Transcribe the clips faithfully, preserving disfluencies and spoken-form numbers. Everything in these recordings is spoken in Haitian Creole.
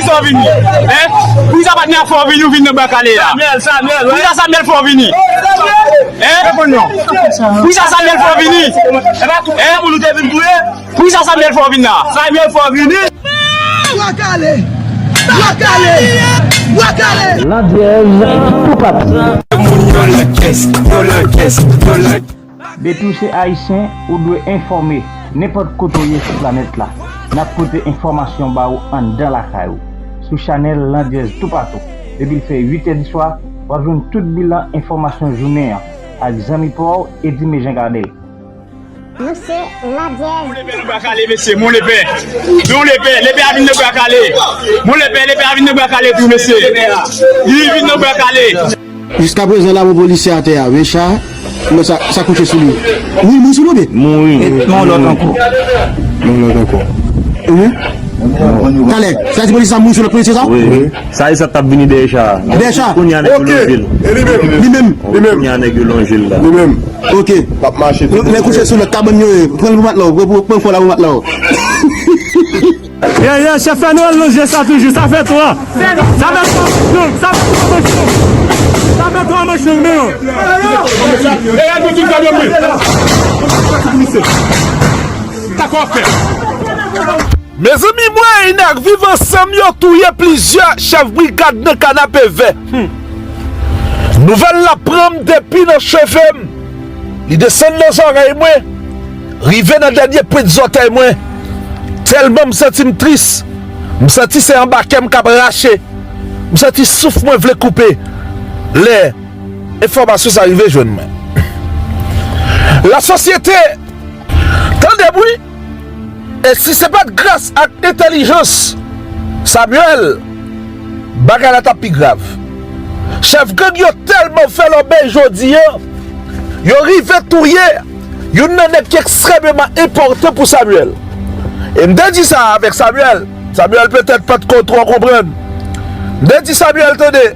Fè w vini. Hein? Poukisa patnè a fè w vini, ou vin nan Bwa Kale a? Samuel, Samuel, wi. Poukisa Samuel fè w vini? Hein? Poukisa Samuel fè w vini? Hein? Poukisa Samuel fè w vin la? Samuel fè w vini. Bwa Kale! Bwa Kale! Bwa Kale! Landjèz toupatou. Depi w se ayisyen, ou dwe enfòme. Nenpòt kote w ye sou planèt la, n ap pote enfòmasyon ba ou anndan lakay ou, sou chanèl Landjèz toupatou. Depi l fè uit è di swa, w ap jwenn tout bilan enfòmasyon jounen an ak zanmi pa w, Eddy Mejen Gardel. Nou se Landjèz. Mon lepè nan Bwa Kale, mesye, mon lepè. Non, lepè, lepè a vin nan Bwa Kale. Mon lepè, lepè a vin nan Bwa Kale tou, mesye. Li vin nan Bwa Kale. Jiska prezan la, bon polisye atè a, men cha, men sa, sa kouche sou li. Wi, mouri sou li, oubyen? Mouri. E, non, lòt ankò. Non, lòt ankò. Talè, sa ti polisye sa mouri sou lòt polisye sa? Wi. Sa e sa t ap vini dèyè cha a. Dèyè cha? Kounye a nèg yo lonje l. E li menm? Li menm. Li menm. Kounye a nèg yo lonje l la. Li menm. Ok. L ap mache tou. Lè kouche sou lòt kabann yo ye. Pran l pou matla w. Pran, pran, pran kò la pou matla w. Yeah, yeah, chèf fè nou al lonje sa toujou. Sa fè twa. Sa fè twa manch long. Sa fè twa manch long. Sa fè twa manch long, men yo. Mezanmi, Mwen ak Viv Ansanm yo touye plizyè chèf brigad nan Kanapevè. Hmm. Nouvèl la pran m depi nan cheve m. Li desann nan zòrèy mwen, rive nan dènye pwent zòtèy mwen. Tèlman m santi m tris, m santi se anba kè m k ap rache. M santi souf mwen vle koupe. Lè enfòmasyon sa rive jwenn mwen. Lasosyete Tande bri! E si se pa t gras ak entèlijans Samuel, bagay la t ap pi grav. Chèf gang yo tèlman fè lòbèy jodi a, yo rive touye youn nan nèg ki ekstrèmeman enpòtan pou Samuel. E m te di sa avèk Samuel. Samuel petèt pa t ko twò konprann. M te di Samuel, tande,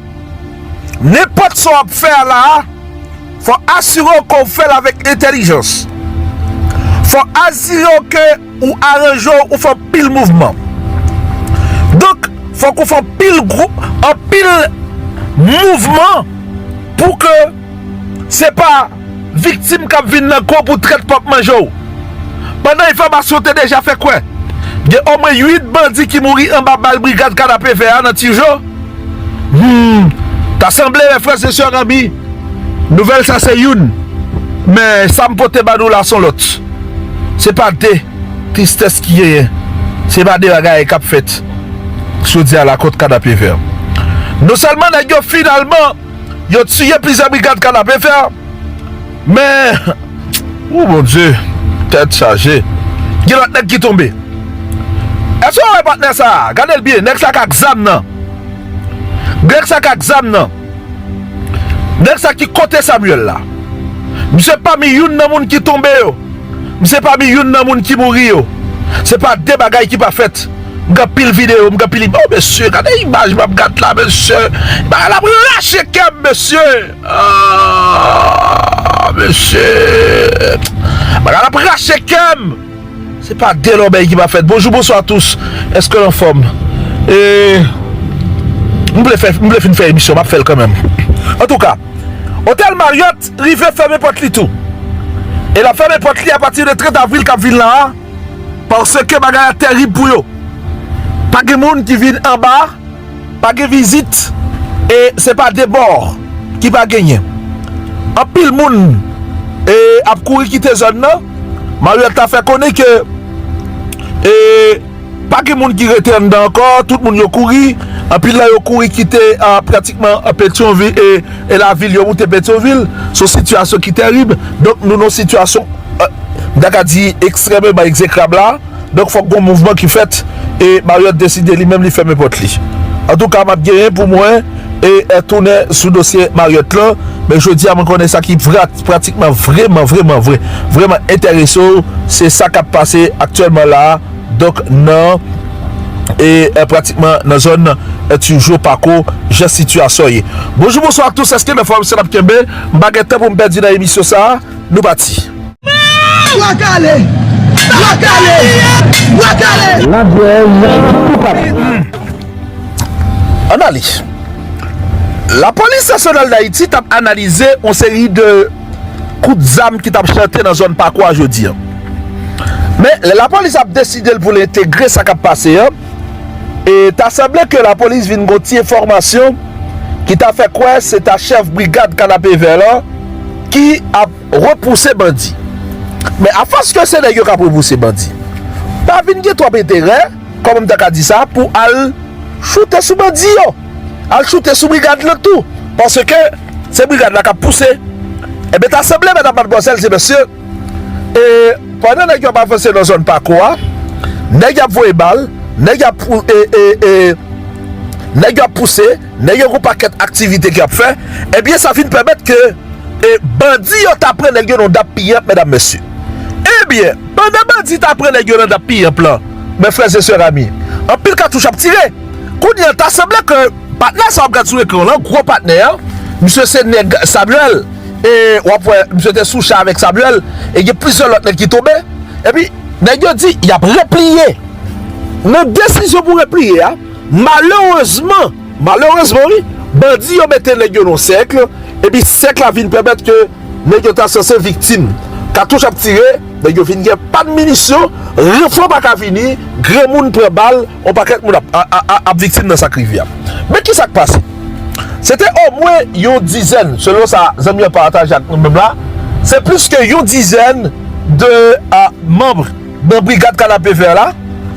nenpòt sa w ap fè a la a, fò asire w ke w fè l avèk entèlijans. Fò asire w ke ou aranje w, ou fè anpil mouvman. Donk, fòk ou fè anpil gwoup, anpil mouvman pou ke se pa viktim k ap vin nan kò w pou trèt p ap manje w. Pandan enfòmasyon te deja fè kwè gen omwen uit bandi ki mouri anba bal brigad Kanapevè a nan Tijo. Hmm, ta sanble, frè e sè, zanmi, nouvèl sa se youn, men sa m pote ba nou la se yon lòt. Se pa de tristès ki genyen, se pa de bagay k ap fèt jodi a la kont Kanapevè. Non sèlman nèg yo finalman yo tiye plizyè brigad Kanapevè, men, o Bondye, tèt chaje. Gen lòt nèg ki tonbe. Èske w wè patnè sa a? Gade l byen, nèg sa k ak zam nan. Nèg sa k ak zam nan. Nèg sa ki kote Samuel la. Misye pami youn nan moun ki tonbe yo. Misye pami youn nan moun ki mouri yo. Se pa de bagay ki pa fèt. M gen anpil videyo, m gen anpil im-, o mesye, gade imaj m ap gad la, mesye. Bagay la ap rache kè m, mesye. Ah, mesye. Bagay la ap rache kè m. Se pa de lòbèy ki pa fèt. Bonjou, bonswa tous. Èske w anfòm? E, m vle fè, m vle fin fè emisyon, m ap fè l kanmenm. Antouka, Otèl Marriott rive fèmen pòt li tou. E l ap fèmen pòt li apati de trant avril k ap vin la a, paske bagay la tèrib pou yo. Pa gen moun ki vin anba, pa gen vizit, e se pa de bò ki pa genyen. Anpil moun, e, ap kouri kite zòn nan. Marriott la fè konnen ke, e, pa gen moun ki rete anndan ankò, tout moun yo kouri. Anpil nan yo kouri kite, a, pratikman, a, Petyonvil e, e lavil yo moute Petyonvil. Se yon sitiyasyon ki tèrib. Donk, nou nan yon sitiyasyon, e, m ta ka di, ekstrèmeman egzekrab la. Donk, fòk gon mouvman ki fèt. E Marriott deside li menm li fèmen pòt li. Antouka, m ap genyen pou mwen e, e tounen sou dosye Marriott lan. Men jodi a, mwen konnen sa ki vra-, pratikman vrèman, vrèman, vrè, vrèman enterese w, se sa k ap pase aktyèlman la a. Donk, nan, e, e, pratikman nan zòn, e, Tijo, Pako, jan sitiyasyon ye. Bonjou, bonswa a tous, èske n anfòm, se n ap kenbe, m pa gen tan pou m pèdi nan emisyon sa a, nou pati. Bwa Kale! Bwa Kale! Bwa Kale! Landjèz toupatou. Ale. Lapolis Nasyonal d Ayiti t ap analize yon seri de kout zam ki t ap chante nan zòn Pako a jodi a. Men, lè lapolis ap deside l pou l entegre sa k ap pase a, e ta sanble ke lapolis vin gon ti enfòmasyon ki ta fè kwè se ta chèf brigad Kanapevè lan ki ap repouse bandi. Men afòs ke se nèg yo k ap repouse bandi, pa vin gen twòp enterè, kòman m ta ka di sa, pou al choute sou bandi yo, al choute sou brigad lan tou. Paske se brigad la k ap pouse. Ebyen, ta sanble, medam, madmwazèl e mesye, e pandan nèg yo ap avanse nan zòn Pako a, nèg yo ap voye bal, nèg yo ap pou- e, e, e, nèg yo ap pouse, nèg yo gon pakèt aktivite ki ap fè, ebyen, sa vin pèmèt ke e bandi yo ta pran nèg yo nan dap piyanp, medam, mesye. Ebyen, pandan bandi ta pran nèg yo nan dap piyanp lan, men frè e sè, ami, anpil katouch ap tire. Kounye a, ta sanble ke patnè sa w ap gad sou ekran lan, gwo patnè a, misye se nèg Samuel. E w ap wè, misye te sou cha avèk Samuel, e gen plizyè lòt nèg ki tonbe. Epi, nèg yo di, y ap repliye. Nan desizyon pou repliye a, malerezman, malerezman, wi, bandi yo mete nèg yo nan sèk, epi sèk la vin pèmèt ke nèg yo ta sanse viktim. Katouch ap tire, nèg yo vin gen pa t minisyon, ranfò pa ka vini, granmoun pran bal, yon pakèt moun ap, a, a, a, ap viktim nan sa k rive a. Men ki sa k pase? Se te omwen yon dizèn, selon sa zanmi an pataje ak nou menm la, se plis ke yon dizèn de, a, manm nan brigad Kanapevè la,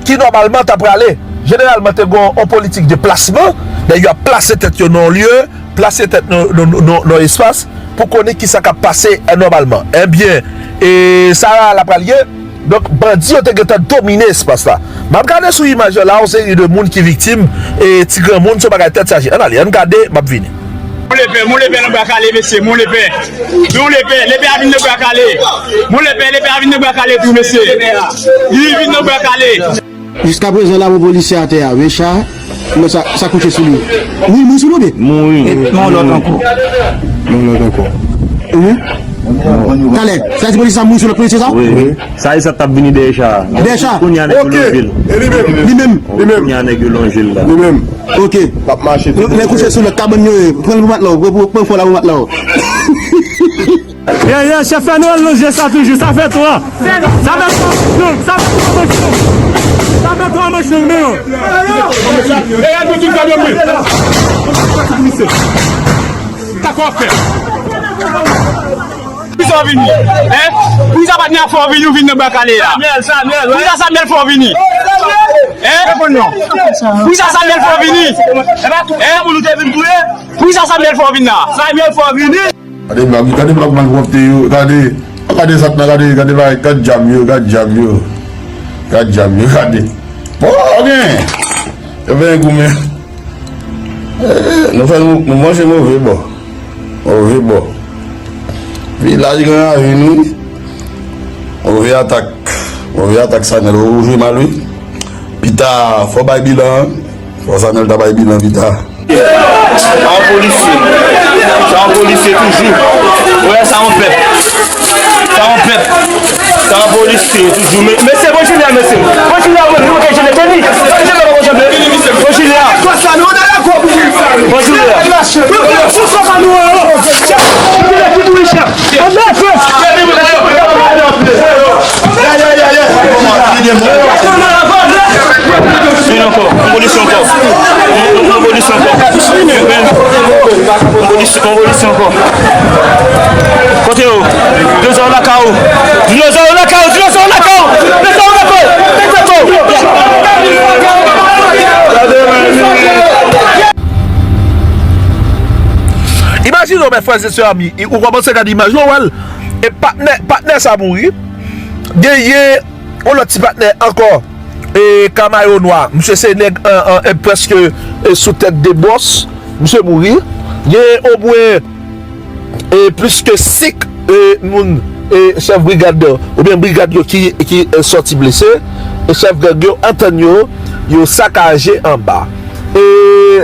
ki nòmalman ta prale. Jeneralman, te gen yon politik de plasman, nèg yo ap plase tèt yo nan yon lye, plase tèt nan, nan, nan, nan espas, pou konnen kisa k ap pase, e, nòmalman. Ebyen, e sa la pral ye. Donk, bandi yo te gentan domine espas la. M ap gade sou imaj yo la, yon seri de moun ki viktim, e ti granmoun, se yon bagay tèt chaje. Ann ale, ann gade, m ap vini. Moun lepè, moun lepè nan bwa kale, mesye, moun lepè. Moun lepè, lepè a vin nan bwa kale. Moun lepè, lepè a vin nan bwa kale tou, mesye. Li vin nan bwa kale. Jiskaprezan, la, yon polisye atè a, men cha, men sa, sa kouche sou li. Wi, mouri sou li, oubyen? Mouri. E, men yon lòt ankò. Men yon lòt ankò. Mhm. Talè, sa di polisye sa mouri sou lòt polisye sa? Wi. Wi. Sa e sa t ap vini dèyè cha. Dèyè cha? Kounye a nèg yo lonje l. E li menm? Li menm. Li menm. Kounye a nèg yo lonje l la. Li menm. Ok. L ap mache tou. Lè kouche sou lòt kabann yo ye. Pran l pou matla w. Pran, pran, pran fò la pou matla w. Yeah, yeah, chèf fè nou al lonje sa toujou. Sa fè twa. Sa fè twa manch long. Sa fè twa manch long. Sa fè twa manch long, men non. E gade tout kamyon mwen. Sa k w ap fè? Poukisa w vini? Hein? Poukisa patnè a fè w vini, ou vin nan bwa kale a? Samuel, Samuel, wi. Poukisa Samuel fè w vini? Hein? Reponn non. Poukisa Samuel fè w vini? Hein? Pou nou te vin touye? Poukisa Samuel fè w vin la? Samuel fè w vini? Gade blòk, gade blòk malpwòpte yo, gade, gade zòt nan, gade, gade bagay, gad djab yo, gad djab yo, gad djab yo, gade. Bon, gen, yo fè goumen. Eh, nou fè nou, nou manje move bò. Move bò. Vilaj Gran Ravin, wi. Move atak. Move atak, Sanèl. Ou jwe mal, wi. Pita, fò bay bilan an. Fò Sanèl ta bay bilan pita. Sa yon polisye. Sa yon polisye toujou. Ou wè sa yon pèp. Sa yon pèp. Sa yon polisye toujou. Me-, mesye, bon jounen, mesye. Bon jounen, bon jounen, bon jounen, teni. Bon jounen, bon jounen. Bon jounen. Bon jounen. Vin ankò, yon polisye ankò. Yon polisye ankò. Yon polisye, yon polisye ankò. Kote yo? Dinozò lakay ou. Dinozò lakay ou, dinozò lakay ou. Dinozò lakay ou. Imajine w, men frè e sè, ami, ou kòmanse gade imaj yo, ou wè l. E patnè, patnè sa mouri. Genyen yon lòt ti patnè ankò, e, ka mayo nwa. Misye se nèg, e, e, e, prèske, e, sou tèt de bòs. Misye mouri. Genyen omwen, e, plis ke senk, e, moun, e, chèf brigad, oubyen brigad yo ki, ki, e, sòti blese. E chèf gang yo antann yo, yo sakaje anba. E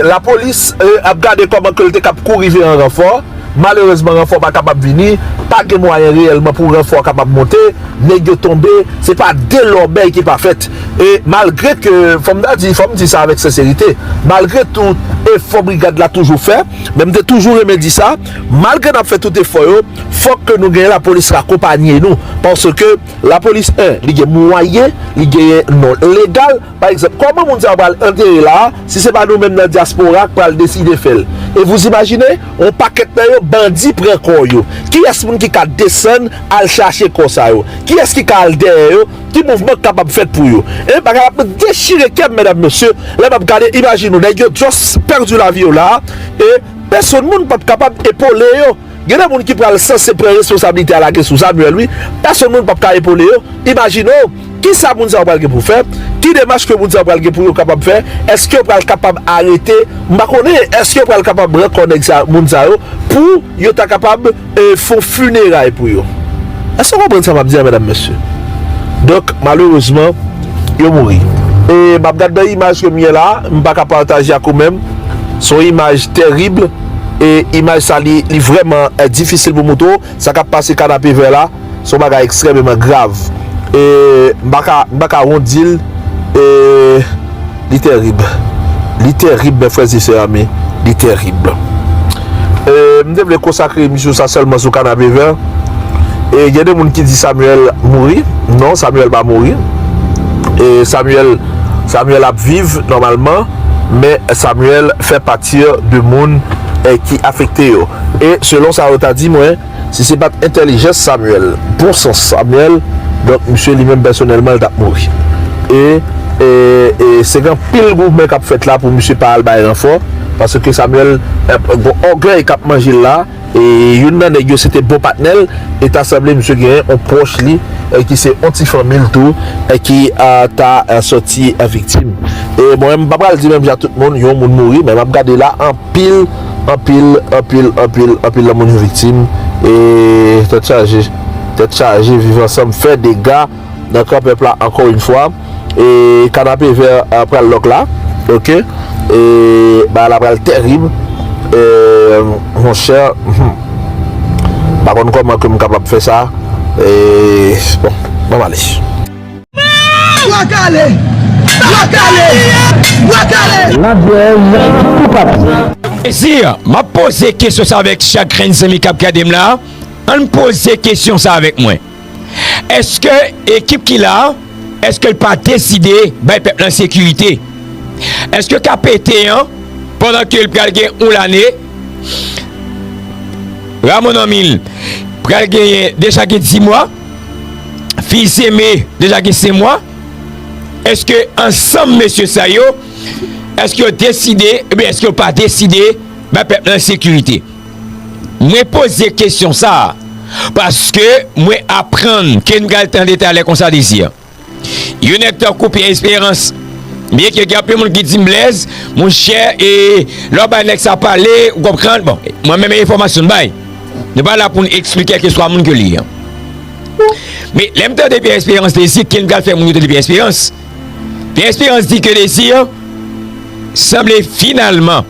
lapolis, e, ap gade kòman ke l te kab kou rive an ranfò. Malerezman, ranfò pa kapab vini, pa gen mwayen reyèlman pou ranfò kapab monte, nèg yo tonbe, se pa de lòbèy ki pa fèt. E malgre ke, fò m ta di, fò m di sa avèk senserite, malgre tout efò brigad la toujou fè, men m te toujou renmen di sa, malgre n ap fè tout efò yo, fòk ke nou gen lapolis la akonpanye nou, paske lapolis, en, li gen mwayen, li genyen non legal, pa egzanp, kòman moun sa yo pral antere la a, si se pa nou menm nan dyaspora k pral deside fè l? E vous imaginez, yon pakèt nan yo, bandi pran kò yo. Kiyès moun ki ka desann al chache kò sa yo? Kiyès ki ka al dèyè yo? Ki mouvman k kapab fèt pou yo? E bagay la ap dechire kè m, medam, mesye, lè m ap gade imaj nou, nèg yo just pèdi lavi yo la a, e pèsonn moun p ap kapab epole yo. Gen de moun ki pral sanse pran responsablite a lage sou Samuel, wi. Pèsonn moun p ap ka epole yo. Imajine w, kisa moun sa yo pral gen pou fè? Ki demach ke moun sa yo pral gen pou yo kapab fè? Èske yo pral kapab arete? M pa konnen, èske yo pral kapab rankò nèg sa, moun sa yo, pou yo ta kapab, e, fè yon fineray pou yo? Èske w konprann sa m ap di a, medam, mesye? Donk, malerezman, yo mouri. E m ap gad nan imaj ke m ye la, m pa ka pataje ak ou menm. Se yon imaj terib. E imaj sa, li, li vrèman, e, difisil pou montre w. Sa k ap pase Kanapevè la, se yon bagay ekstrèmeman grav. E m pa ka, m pa ka wondi l. E li terib. Li terib, mes frères et sœurs, men li terib. E m te vle konsakre emisyon sa sèlman sou Kanapevè. E gen de moun ki di Samuel mouri. Non, Samuel pa mouri. E Samuel, Samuel ap viv nòmalman, men Samuel fè pati de moun, e, ki afekte yo. E selon sa yo ta di mwen, si se pa t entèlijans Samuel, bon sans Samuel, donk misye li menm pèsonèlman, li t ap mouri. E, e, e se gen anpil mouvman k ap fèt la pou misye pa al bay ranfò, paske Samuel, e, gon ògèy k ap manje l la, e youn nan nèg yo se te bon patnè l, e ta sanble misye genyen yon pwòch li, e ki se yon ti fanmi l tou, e ki, a, ta, a, sòti, a, viktim. E bon, m pa pral di menm jan tout moun, yon moun mouri, men m ap gade la, anpil, anpil, anpil, anpil, anpil nan moun yo viktim. E tèt chaje, tèt chaje, Viv Ansanm fè dega nan kan pèp la ankò yon fwa. E Kanapevè, a, pral lòk la, oke? E bagay la pral terib. E, monchè, hmm, pa konn kòman ke m kapab fè sa. E, bon, ban m ale. Bwa kale! Bwa kale! Bwa kale! Ladyèz toupatou. Désir, m ap poze kesyon sa avèk chak grenn zanmi k ap gade m la. Ann poze kesyon sa avèk mwen. Èske ekip ki la a, èske l pa deside bay pèp lan sekirite? Èske K P T an, pandan ke l pral gen yon lane, Ramon Anmil pral genyen deja gen dis mwa, Fils Aimé deja gen senk mwa, èske ansanm mesye sa yo, èske yo deside, oubyen èske yo pa deside bay pèp lan sekirite? Mwen poze kesyon sa a, paske mwen aprann ke n pral tande talè konsa Désir. Yon nèg tankou Pierre Espérance, byenke gen anpil moun ki di m Blaise, monchè, e lè w bay nèg sa pale, ou konprann? Bon, mwen menm enfòmasyon m bay. Nou pa la pou n eksplike kèlkeswa moun ke li ye. Men, lè m tande Pierre Espérance Désir, ke n pral fè moun yo tande Pierre Espérance. Pierre Espérance di ke Désir sanble finalman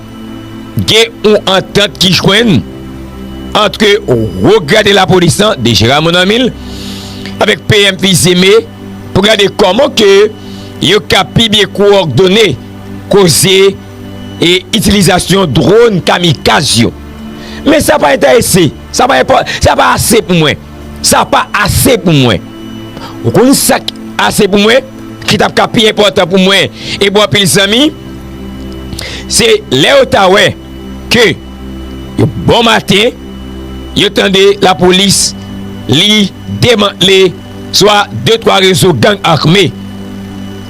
gen yon antant ki jwenn ant wo grade lapolis lan, D G Ramon Anmil, avèk P M Fils Aimé, pou gade kòman ke yo ka pi byen kowòdone koze e itilizasyon dwòn kamikaz yo. Men sa pa enterese, sa pa enpò-, sa pa ase pou mwen. Sa pa ase pou mwen. Ou konn sa k ase pou mwen, ki t ap ka pi enpòtan pou mwen e pou anpil zanmi, se lè yo ta wè ke yo bon maten, yo tande lapolis li demantle swa de twa rezo gang ame.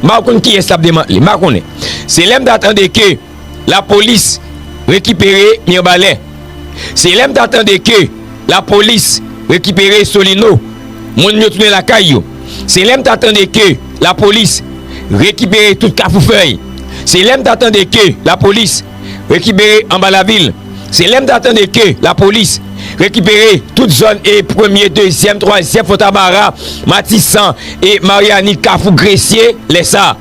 M pa konn kiyès t ap demantle, m pa konnen. Se lè m ta tande ke lapolis rekipere Mibalè. Se lè m ta tande ke lapolis rekipere Solino, moun yo tounen lakay yo. Se lè m ta tande ke lapolis rekipere tout Kafou Fèy. Se lè m ta tande ke lapolis rekipere Anba Lavil. Se lè m ta tande ke lapolis rekipere tout zòn e premye, dezyèm, twazyèm, Fontamara, Matisan e Maryani, Kafou Gresye, lè sa.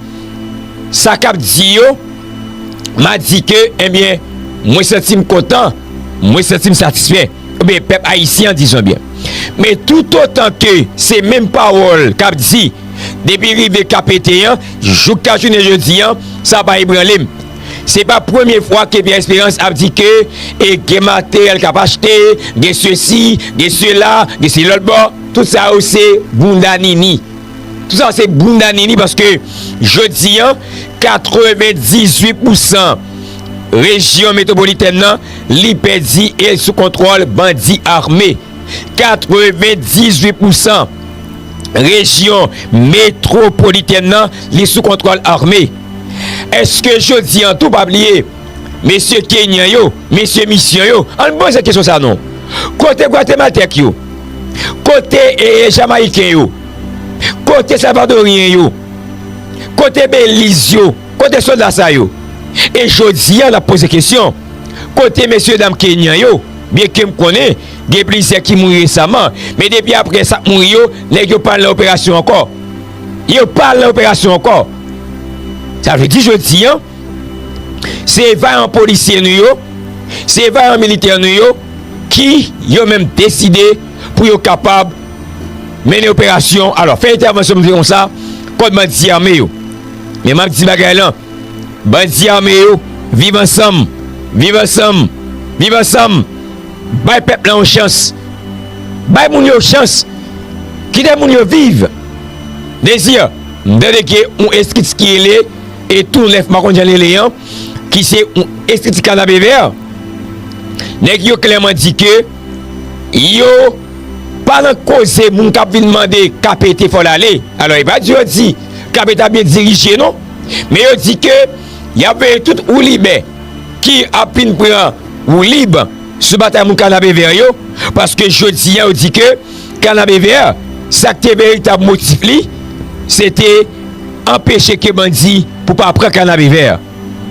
Sa k ap di yo, m a di ke, ebyen, mwen santi m kontan, mwen santi m satisfè. oubyen pèp ayisyen an, dizon byen. Men toutotan ke se menm pawòl k ap di, depi rive K P T an, jouka jounen jodi an, sa pa ebranle m. Se pa premye fwa ke Pierre Espérance ap di ke, e, gen materyèl k ap achte, gen sesi, gen sela, gen se lòt bò. Tout sa yo se bounda nini. Tout sa se bounda nini paske jodi an, katrevendizuit pousan rejyon metwopolitèn nan, li pèdi e sou kontwòl bandi ame. Katrevendizuit pousan rejyon metwopolitèn nan, li sou kontwòl ame. Èske jodi an tou, pa bliye, mesye Kenyan yo, mesye misyon yo, ann poze kesyon sa non. Kote Gwatemaltèk yo? Kote, e, Jamayiken yo? Kote Salvadoryen yo? Kote Beliz yo? Kote sòlda sa yo? E jodi an, n ap poze kesyon. Kote mesye dam Kenyan yo? Byenke m konnen, gen plizyè ki mouri resaman, men depi apre sa k mouri yo, nèg yo pa al nan operasyon ankò. Yo pa al nan operasyon ankò. Sa vle di jodi an, se vayan polisye nou yo, se vayan militè nou yo, ki yo menm deside pou yo kapab mennen operasyon. Alò, fè entèvansyon, m di konsa, kont bandi ame yo. Men m ap di bagay lan, bandi ame yo, viv ansanm, viv ansanm, viv ansanm. Bay pèp la yon chans. Bay moun yo chans. Kite moun yo viv. Dezi, m tande ke yon estrikti ki rele, e tou nèf, m pa konn jan l rele an, ki se yon estrikti Kanapevè. Nèg yo klèman di ke yo pa nan koze moun k ap vin mande K P T fò l ale. Alò, e pa di yo di K P T ap byen dirije non. Men yo di ke y ap veye tout woulibè ki ap vin pran woulib sou batay moun Kanapevè yo, paske jodi an yo di ke Kanapevè, sa k te veritab motif li, se te anpeche ke bandi pou pa pran Kanapevè.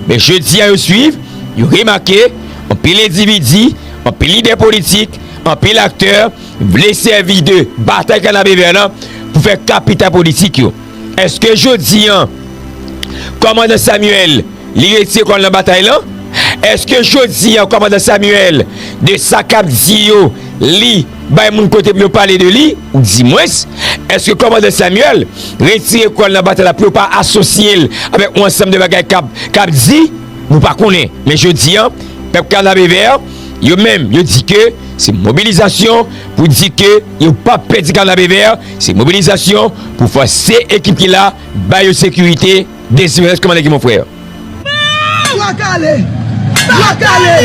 Men jodi an yo swiv, yo remake, anpil endividi, anpil lidè politik, anpil aktè vle sèvi de batay Kanapevè lan pou fè kapital politik yo. Èske jodi an, kòmandan Samuel, li retire kò l nan batay lan? Èske jodi an, kòmandan Samuel, de sa k ap di yo, li bay moun kote pou yo pale de li? Ou di mwens, èske kòmandan Samuel retire kò l nan batay la pou yo pa asosye l avèk yon ansanm de bagay k ap, k ap di? Nou pa konnen. Men jodi an, pèp Kanapevè, yo menm, yo di ke se mobilizasyon pou di ke yo p ap pèdi Kanapevè, se mobilizasyon pou fòse ekip ki la, ba yo sekirite, dezirès kòmandan ki mon frè. Bwa kale! Bwa kale!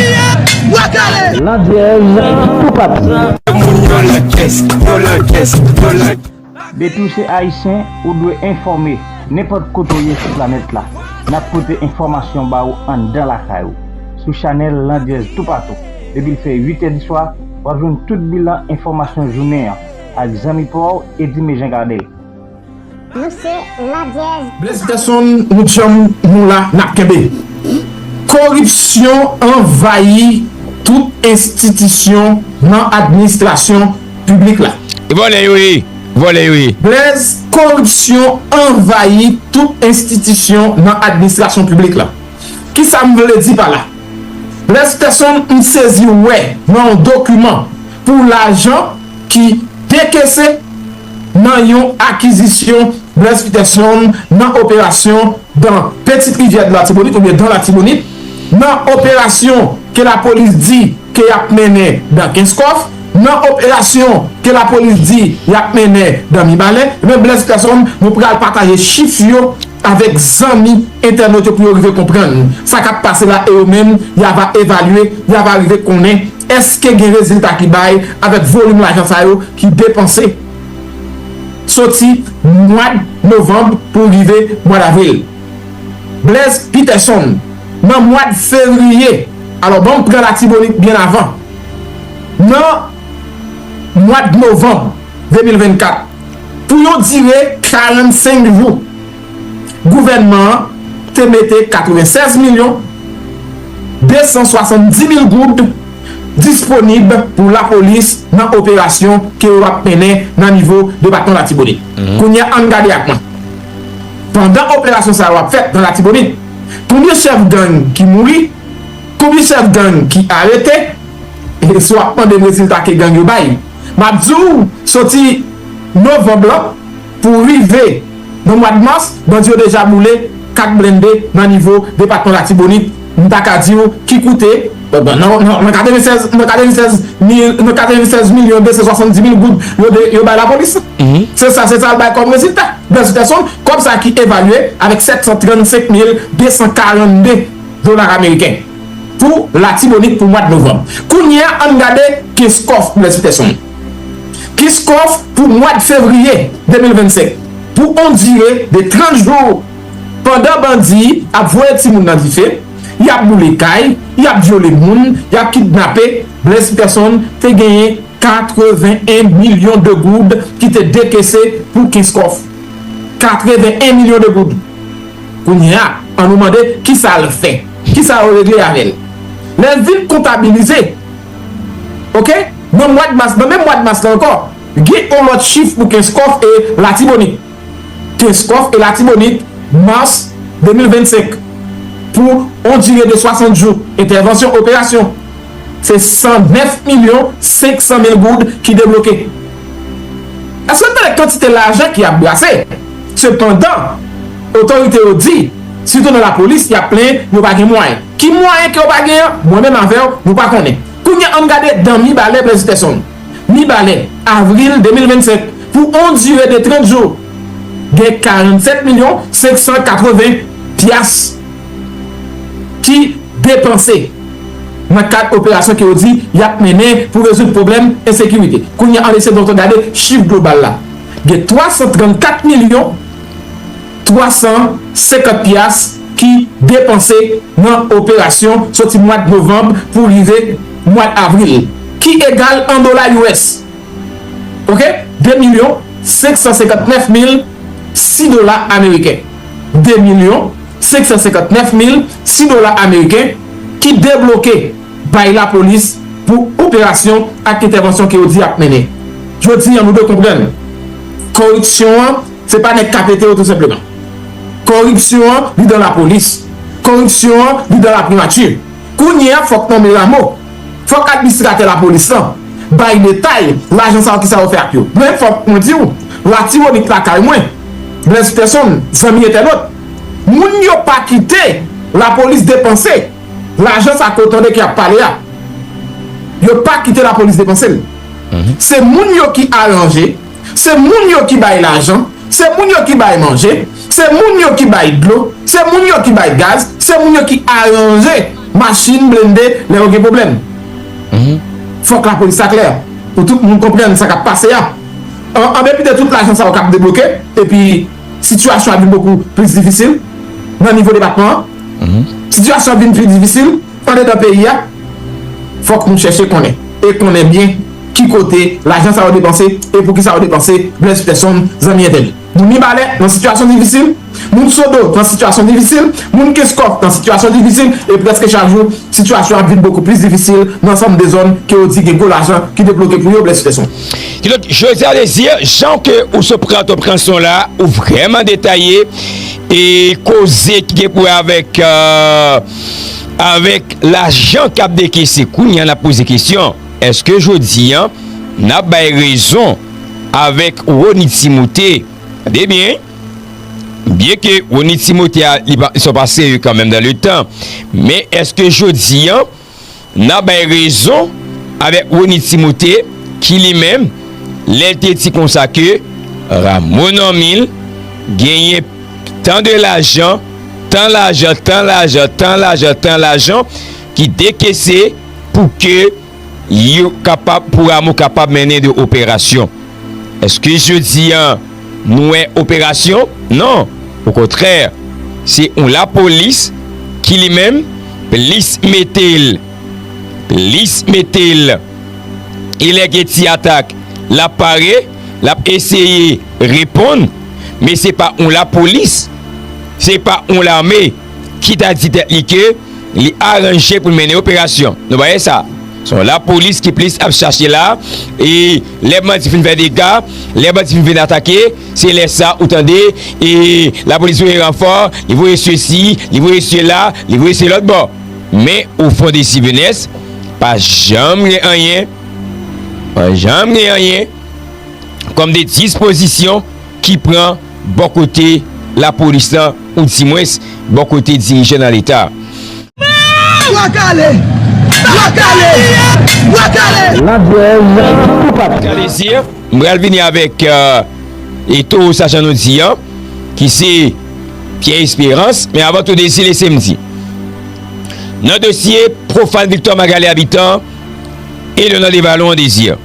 Bwa kale! Landyèz toupatou. Moun yo lankès, yo lankès, yo lankès. Depi w se Ayisyen, ou dwe enfòme nenpòt kote w ye sou planèt la. N ap pote enfòmasyon ba ou anndan lakay ou, sou chanèl Landyèz toupatou. Depi l fè uit è di swa, w ap jwenn tout bilan enfòmasyon jounen an ak zanmi pa w Eddy Mejean Gardel. Nou se Ladyèz. Blaise Peterson, nou djanm, nou la, n ap kenbe. Koripsyon anvayi tout enstitisyon nan administrasyon piblik la. E vòlè yo ye, vòlè yo ye. Blaise, koripsyon anvayi tout enstitisyon nan administrasyon piblik la. Kisa m vle di pa la? Blaise Peterson, m sezi wè nan yon dokiman pou lajan ki dekese nan yon akizisyon Blaise Peterson nan operasyon dan Petite Rivière de Latibonit oubyen dan Latibonit, nan operasyon ke lapolis di ke y ap mennen dan Kenskòf, nan operasyon ke lapolis di y ap mennen dan Mibalè, ebyen Blaise Peterson, nou pral pataje chif yo avèk zanmi entènot yo pou yo rive konprann sa k ap pase la e yo menm, y a va evalye, y a va rive konnen èske gen rezilta ki bay avèk volim lajan sa yo ki depanse soti mwad novanm pou rive mwad avril. Blaise Peterson, nan mwad fevriye, alò, ban m pran Latibonit byen avan. Nan mwad novanm de mil vennkat, pou yon dire karannsenk jou, gouvènman an te mete katrevennsèz milyon de san swasanndis mil goud disponib pou lapolis nan operasyon ke yo ap mennen nan nivo depatman Latibonit. Kounye a, ann gade ak mwen. Pandan operasyon sa yo ap fèt nan Latibonit, konbyen chèf gang ki mouri, konbyen chèf gang ki arete, Si w ap mande m rezilta ke gang yo bay, m ap di w, soti novanm lan pou rive nan mwa mas, bandi yo deja boule kat blende nan nivo depatman Latibonit. M ta ka di w ki koute, nan, nan, nan katrevennsèz, nan katrevennsèz mil, nan katrevennsèz milyon de san swasanndis mil goud yo, de, yo bay lapolis. Se sa, se sa l bay kòm rezilta. Blaise Peterson, kòb sa ki evalye avèk sèt san trannsenk mil de san karannde dola ameriken pou Latibonit pou mwa novanm. Kounye a, ann gade Kenskòf Blaise Peterson. Kenskòf pou mwa fevriye de mil vennsenk, pou on dire de trant jou, pandan bandi ap voye timoun nan dife, y ap boule kay, y ap vyole moun, y ap kidnape, Blaise Peterson te genyen katreven en milyon de goud ki te dekese pou Kenskòf. Katreven en milyon de goud. Kounye a, ann nou mande kisa l fè, kisa yo regle avè l. Lè l vin kontabilize, oke, nan mwa mas, nan menm mwa mas la ankò, gen yon lòt chif pou Kenskòf e Latibonit. Kenskòf e Latibonit, mas de mil vennsenk, pou on dire de swasant jou entèvansyon, operasyon, se san nèf milyon senk san mil goud ki debloke. Èske w tande kantite lajan ki ap brase? Sepandan, otorite yo di, sitou nan lapolis, y ap plenyen yo pa gen mwayen. Ki mwayen ke yo pa gen an? Mwen menm avè w, nou pa konnen. Kounye a, ann gade dan Mibalè, Blaise Peterson. Mibalè, avril de mil vennsenk, pou on dire de trant jou, gen karannsèt milyon senk san katreven pyas ki depanse nan kad operasyon ke yo di y ap mennen pou rezoud pwoblèm ensekirite. Kounye a, ann eseye donk gade chif global la. Gen twa san trannkat milyon twa san senkant pyas ki depanse nan operasyon soti mwa novanm pou rive mwa avril, ki egal an dola U S, oke, de milyon senk san senkant nèf mil sis dola ameriken. De milyon senk san senkant nèf mil sis dola ameriken ki debloke bay lapolis pou operasyon ak entèvansyon ke yo di y ap mennen. Jodi a, nou dwe konprann, kòripsyon an, se pa nèg k ap ete yo, tou senpleman. Kòripsyon an, li dan lapolis. Kòripsyon an, li dan laprimati. Kounye a, fòk nonmen Rameau. Fòk administratè lapolis lan bay detay lajan sa yo, kisa yo fè ak yo. Men fòk mwen di w, Latibonit lakay mwen, Blaise Peterson, zanmi entènot, moun yo pa kite lapolis depanse lajan sa ke w tande ke y ap pale a. Yo pa kite lapolis depanse l. Se moun yo ki aranje, se moun yo ki bay lajan, se moun yo ki bay manje, se moun yo ki bay dlo, se moun yo ki bay gaz, se moun yo ki aranje machin blende lè yo gen pwoblèm. Fòk lapolis sa klè, pou tout moun konprann sa k ap pase a. An, an depi de tout lajan sa yo k ap debloke, epi sitiyasyon ap vin bokou plis difisil nan nivo depatman an. Sitiyasyon ap vin pi difisil andedan peyi a. Fòk nou chèche konnen, e konnen byen ki kote lajan sa yo depanse e pou ki sa yo depanse, Blaise Peterson, zanmi entènot. Moun Mibalè nan sitiyasyon difisil, moun Sodo nan sitiyasyon difisil, moun Kenskòf nan sitiyasyon difisil, e prèske chak jou, sitiyasyon ap vin bokou plis difisil nan ansanm de zòn ke yo di gen gwo lajan ki debloke pou yo, Blaise Peterson. Kidonk, José Désir, jan ke ou sot pran ton pran son la, ou vrèman detaye, e koze ki gen pou wè avèk, euh, avèk lajan k ap dekese. Kounye a n ap poze kesyon, èske jodi a, n ap bay rezon avèk Rony Timothé? Tande byen, byen ke Rony Timothé a, li pa, se yon pa serye kanmenm dan le tan, men èske jodi a, n a bay rezon avèk Rony Timothé ki li menm, lè l te di konsa ke Rameau Normil genyen tan de lajan, tan lajan, tan lajan, tan lajan, tan lajan ki dekese pou ke yo kapab, pou Rameau kapab mennen de operasyon. Èske jodi a nou wè operasyon? Non. Okontrè, se yon lapolis ki li menm plis mete l, plis mete l. E lè gen ti atak, l ap pare, l ap eseye reponn, men se pa yon lapolis, se pa yon lame ki ta di tèt li ke li aranje pou l mennen operasyon. Nou pa wè sa? Se yon lapolis ki plis ap chache la, e lè bandi fin fè dega, lè bandi fin vin atake, se lè sa ou tande, e lapolis voye ranfò, li voye sesi, li voye sela, li voye se lòt bò. Men, o fon de Stevenès, Pa janm gen anyen, pa janm gen anyen kòm de dispozisyon ki pran bò kote lapolis lan, oudimwens bò kote dirijan nan Leta. Bwa kale! Bwa kale! Bwa kale! Ladjèz pou pati. Kalezye, m pral vini avèk, euh, e towo sa jan nou di an, ki se Pierre Espérance, men avan tou Désir, lese m di. Nan dosye Profane Victor, Magalie Habitant e Leonard Desvallons, Désir,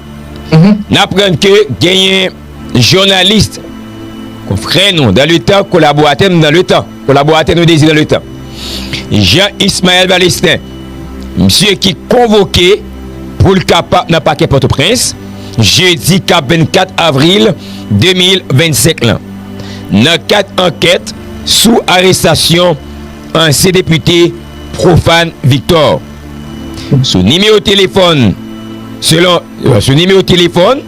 n aprann ke genyen jounalis, konfrè nou dans le temps, kolaboratè nou dans le temps, kolaboratè nou Désir dans le temps, Jean Ismaël Valestin, misye ki konvoke pou l kapab nan pakè Pòtoprens, jedi k ap vennkat avril de mil vennsenk lan, nan kad ankèt sou arestasyon ansyen depite Profane Victor. Sou nimewo telefòn, selon, sou nimewo telefòn,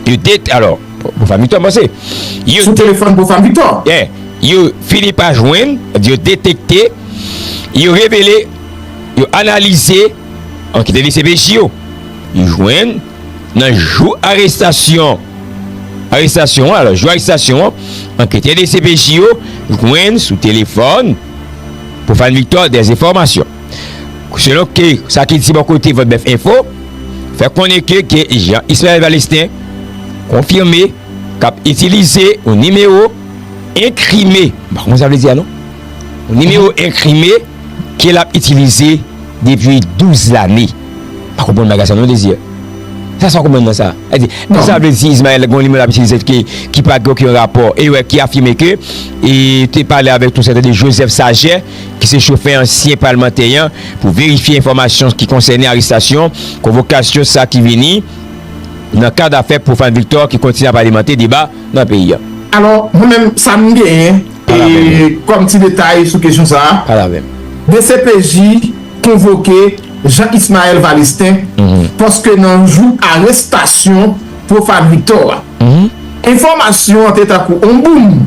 yo det-, alò, Profane Victor, m panse, yo Sou telefòn Profane Victor. Yeah, yo fini pa jwenn, yo detekte, yo revele, yo analize, anketè D C P J yo. Yo jwenn nan jou arestasyon, arestasyon an, alò, jou arestasyon an, anketè D C P J yo jwenn sou telefòn Profane Victor dè enfòmasyon. Selon ke sa ki di bò kote Vòtbèf Enfo, fè konnen ke, ke Jean Ismaël Valestin konfime k ap itilize yon nimewo enkrime. M pa konn sa vle di a non. Yon nimewo enkrime ke l ap itilize depi douz lane. Pa konprann bagay sa non, Désir. Sa, sa w konprann nan sa? Sa vle di, sa vle di Ismaël gon nimewo l ap itilize ki, ki pa gen okenn rapò. E wè, ki afime ke, e te pale avèk tou sèten de Joseph Saget, ki se chofè ansyen palmantè an, pou verifye enfòmasyon ki konsène arestasyon, konvokasyon sa ki vini nan kad afè Profane Victor ki kontinye ap alimante deba nan peyi a. Alò, mwen menm, sa m genyen, e, kòm ti detay sou kesyon sa a, D C P J konvoke Jean Ismaël Valestin, paske nan jou arestasyon Profane Victor a, enfòmasyon an te tankou on boum.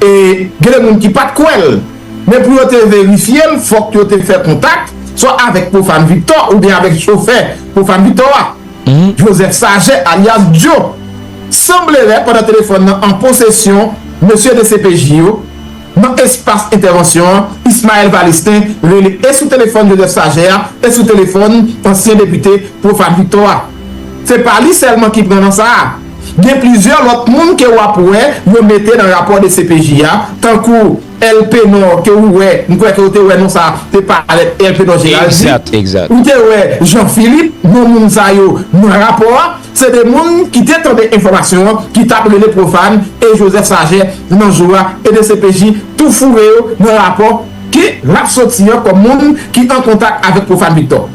E gen de moun ki pa t kwè l, men pou yo te verifye l, fòk yo te fè kontak, swa avèk Profane Victor oubyen avèk chofè Profane Victor a, Joseph Saget, alyas Joe. Sanblelè, pandan telefòn nan an posesyon mesye D C P J yo, nan espas entèvansyon an, Ismaël Valestin rele e sou telefòn Joseph Saget a, e sou telefòn ansyen depite Profane Victor a. Se pa li sèlman ki pran nan sa a. Gen plizyè lòt moun ke w ap wè yo mete nan rapò D C P J a, tankou Elpenor, ke ou wè, m kwè ke ou te wè non sa a te parèt, Elpenor Géraldy. Egzat, egzat. Ou te wè Jean Philippe, non moun sa yo nan rapò a. Se de moun ki te tande enfòmasyon an, ki t ap rele Profane e Joseph Saget nan jou a, e D C P J tou foure yo nan rapò ke l ap soti an kòm moun ki an kontak avèk Profane Victor.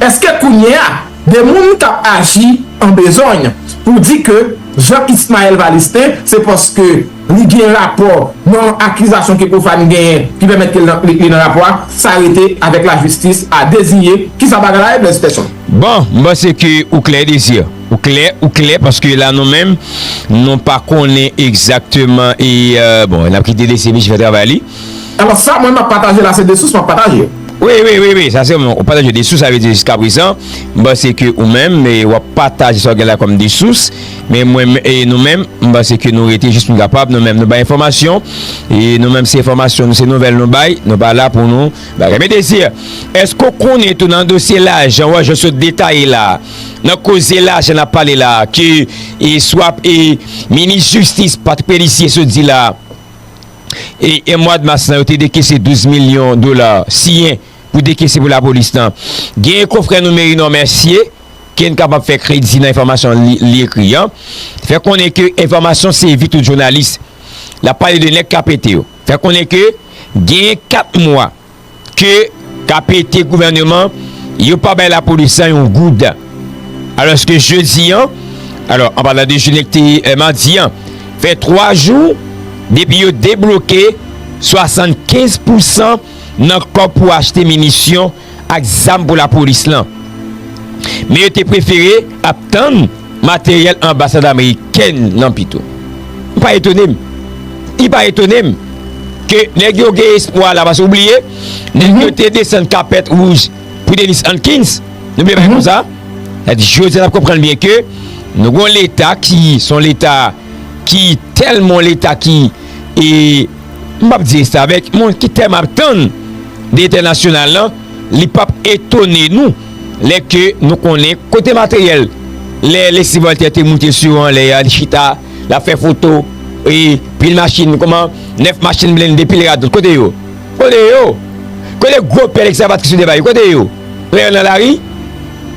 Èske kounye a, de moun k ap aji an bezòny pou di ke Jean Ismaël Valestin, se paske li gen rapò nan akizasyon ke Profane genyen ki pèmèt ke li, li nan rapò a, sa rete avèk lajistis a deziye kisa bagay la ye, Blaise Peterson. Bon, m panse ke ou klè, Désir. Ou klè, ou klè, paske la nou menm, nou pa konnen egzakteman e, euh, bon, n ap kite D C P J fè travay li. Alò, sa mwen m ap pataje la, se de sous m ap pataje. Wi, wi, wi, wi, sa se mwen, ou pataje de sous, sa vle di jiska prezan, m panse ke ou menm, e, w ap pataje sa w gen la kòm de sous, men mwen, e nou menm, m panse ke nou rete jis pou n kapab, nou menm, nou bay enfòmasyon, e nou menm, se enfòmasyon, nou, se nouvèl nou bay, nou pa la pou nou bagay. Men Désir, èske w konnen tou nan dosye lajan, w wè, jan sot detaye la, nan koze lajan n ap pale la, ke, e, swa, e, minis jistis, Patrick Pélissier, sot di la, e, e mwa mas lan, yo te dekese douz milyon dola siyen pou dekese pou lapolis lan. Gen konfrè nou Merinor Mercier, ke n kapab fè kredi nan enfòmasyon li, li ekri an, fè konnen ke enfòmasyon sèvi tout jounalis. L ap pale de nèg K P T yo. Fè konnen ke gen kat mwa ke K P T gouvèneman, yo pa bay lapolis lan yon goud. Alòske jedi an, alò, an palan de jounen ki te, eh, madi an, fè twa jou depi yo debloke swasannkenz pousan nan kòb pou achte minisyon ak zam pou lapolis lan. Men yo te prefere ap tann materyèl anbasad amerikèn nan pito. M pa etone m. Li pa etone m ke nèg yo gen espwa la, paske ou bliye, nèg yo te desann kapèt wouj Fidelis Hankins. Nou bliye bagay konsa. Sa di, jodi a n ap konprann byen ke nou gen yon leta ki, se yon leta ki tèlman yon leta ki, e, m p ap di restavèk, men ki tèlman ap tann de entènasyonal lan, li p ap etone nou lè ke nou konnen kote materyèl, lè Leslie Voltaire te moute sou yo anlè a, li chita, l ap fè foto, e pil machin, kòman, nèf machin blende, pil radòt, kote yo? Kote yo? Kote gwo pè Alexandre Patrice yo te ba yo? Kote yo? Lè yo nan lari?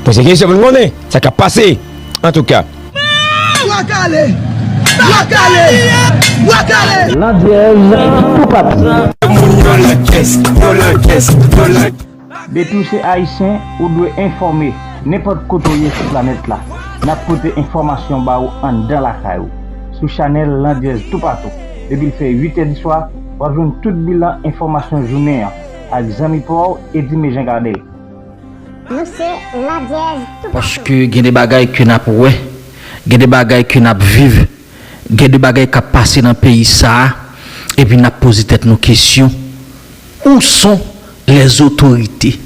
Poze kesyon pou n konnen sa k ap pase. Antouka. Bwa kale! Bwa kale! Bwa kale! Landyèz toupatou. Moun nan lakès, nan lakès, nan lakès. Depi w se ayisyen, ou dwe enfòme. Nenpòt kote w ye sou planèt la, n ap pote enfòmasyon ba ou anndan lakay ou. Sou chanèl Landyèz toupatou, depi l fè uit è di swa, w ap jwenn tout bilan enfòmasyon jounen an ak zanmi pa w, Eddy Mejan Gardel. Nou se Landyèz toupatou. Paske gen de bagay ke n ap wè, gen de bagay ke n ap viv, gen de bagay k ap pase nan peyi sa a, epi n ap poze tèt nou kesyon, où sont les autorités?